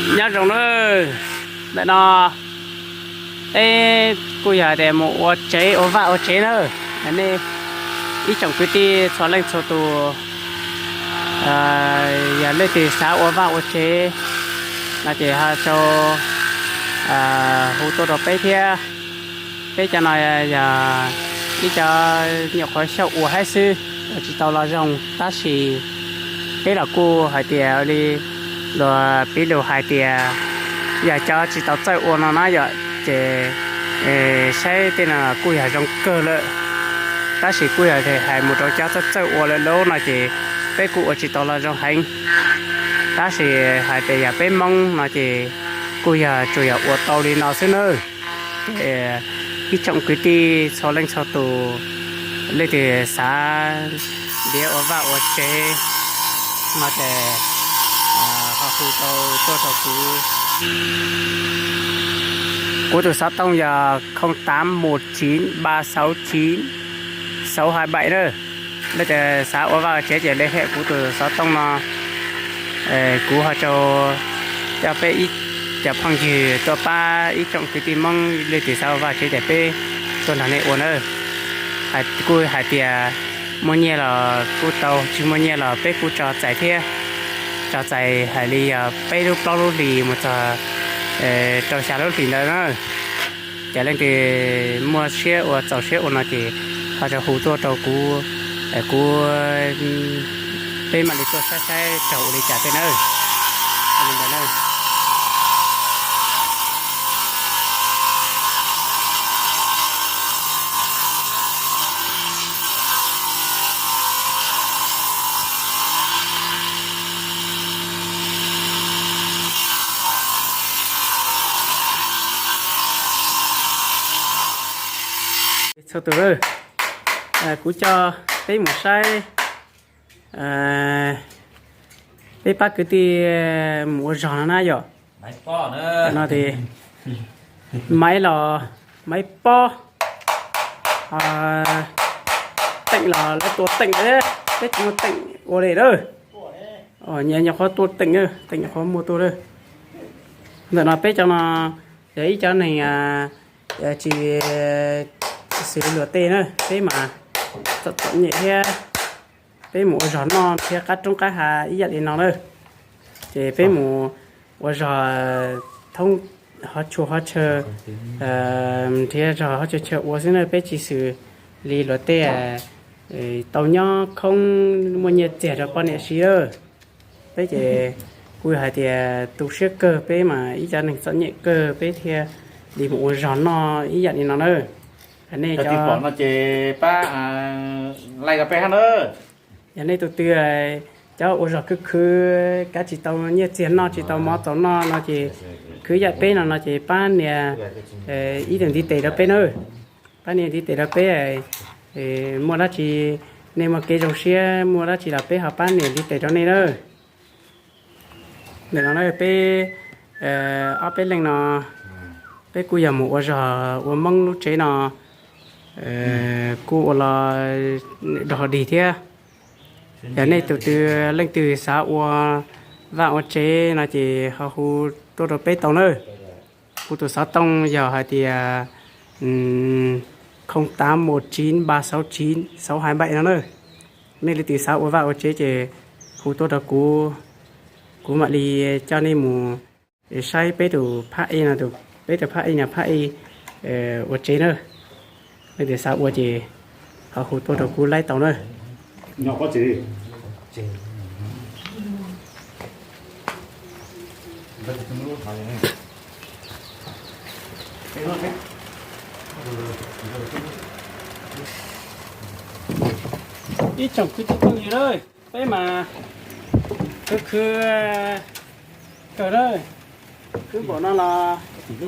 Nyob zoo nawb, ntawm no peb kuj yog tias mus ua tsev ua vaj ua tsev na. Nej ib tsoom kwv tij txhua leej txhua tus, yog leej twg xav ua vaj ua tsev no ces ho sau hu tuaj rau peb thiab. Peb cov no yog ib cov nyuam qhuav xyaum ua thiab xwb, ua tsis tau los zoo tab sis peb los kuj hais tias li luag piv lus hais tias yog cov tsis tau txawj ua no na yom, ces saib tej no kuj yog zoo kawg lawm. Tab sis kuj yog hais mus rau cov txawj txawj ua lawm lauj no ces peb kuj ua tsis tau los zoo heev. Tab sis hais tias yog peb Hmoob no ces kuj yog tsuas yog ua tau li no xwb nawb. Ces ib tsoom kwv tij txhua leej txhua tus, leej twg xav ntiav ua vaj ua tsev no ces ho hu tau tuaj rau kuv. Kuv tus xov tooj yog không tám một chín ba sáu chín sáu hai bảy na. Leej twg xav ua vaj ua tsev ces liên hệ kuv tus xov tooj no, kuv ho tau coj peb ib cov phooj ywg tuaj pab ib tsoom kwv tij Hmoob leej twg xav ua vaj tsev ces peb tuaj nrog nej ua na. Kuj hais tias muaj nyiaj los kuj tau, tsis muaj nyiaj los peb kuj tso txais thiab. Tso txais hais li yog peb lub plaub lub hlis mus txog rau xya lub hlis ntawd na. Ces leej twg muaj siab ua txaus siab ua no ces ho tau hu tuaj rau kuv, kuv, peb mam li tuaj saib saib raug ua li cas tej nawb. Li ntawd na. Txhua tus, kuv coj peb mus saib, peb pab kwv tij mus ua zog no na yom. No ces maiv los maiv pob, teem los lawv tua teem, peb tsis muaj teem ua li na. Nyias nyuam qhuav tua teem, teem nyuam qhuav muaj tua na. Ntawm no peb cov no yog ib cov neeg tsis xws luag tej na, peb mas txom txom nyem thiab. Peb mus ua zog noj thiab qab roob qab hav ib yam li no na. Ces peb mus ua zog thoob hov tshua hov chaw, nrhiav zog hov chaw chaw ua xwb na, peb tsis xws li luag tej tau nyob khoob muaj nyiaj txiag rau poj niam siv lawm. Peb ces kuj hais tias tu siab kawg, peb mas ib cov neeg txom nyem kawg peb thiaj li mus ua zog noj ib yam li no na. Nej cov pom no ces pab like rau peb hab na. Yog nej tus twg cov ua zog khwv khwv, kav tsis tau nyiaj txiag noj, tsis tau mov txaus noj no ces khwv yam peb no no ces pab nias ib tug ntiv tes rau peb na. Pab nias ntiv tes rau peb, muaj dab tsi, nej muaj kev zoo siab muaj dab tsi los peb ho pab nias ntiv tes rau nej na. Ntawm no na peb ob peb leeg no, peb kuj yog mus ua zog ua Hmoob lub tsev no, kuj ua los dog dig thiab. Yog nej tus twg leej twg xav ua vaj ua tsev no ces ho hu tuaj rau peb tau na. Kuv tus xov tooj yog hais tias không tám một chín ba sáu chín sáu hai bảy no na. Nej leej twg xav ua vaj ua tsev ces hu tuaj rau kuv, kuv mam li coj nej mus saib peb tus phab ej no, peb tus phab ej no phab ej ua tsev na. Nej leej twg xav ua ces ho hu tuaj rau kuv laib tau na. Ib tsoom kwv tij phooj ywg na, peb mas khwv khwv kawg na, khwv npaum no los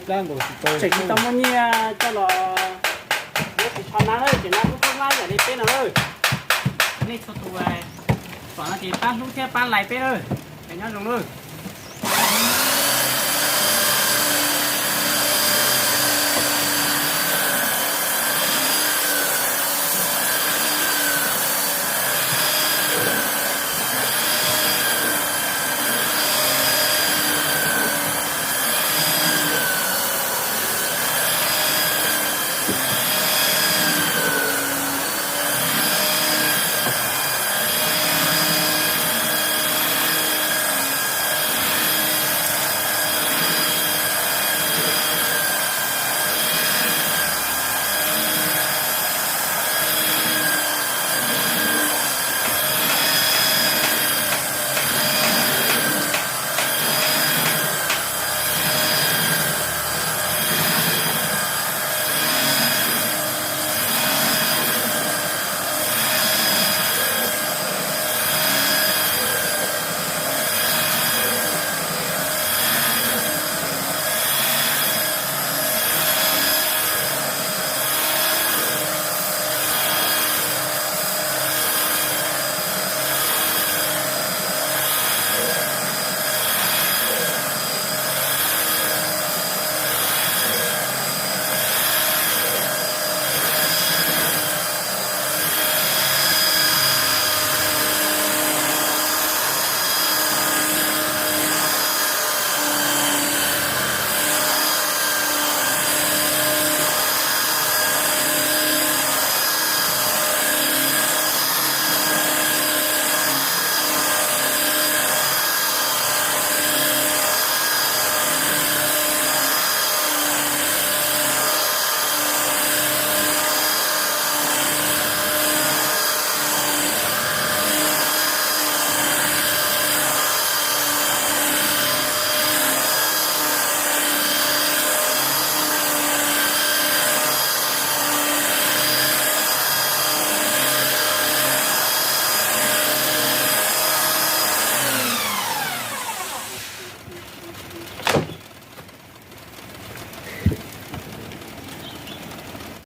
tseem tsis tau muaj nyiaj coj los yuav ris tsho na, tseem nab lub hlab yam li peb no na. Nej txhua tus pom no ces pab hlub thiab pab like peb na. Nyob zoo na.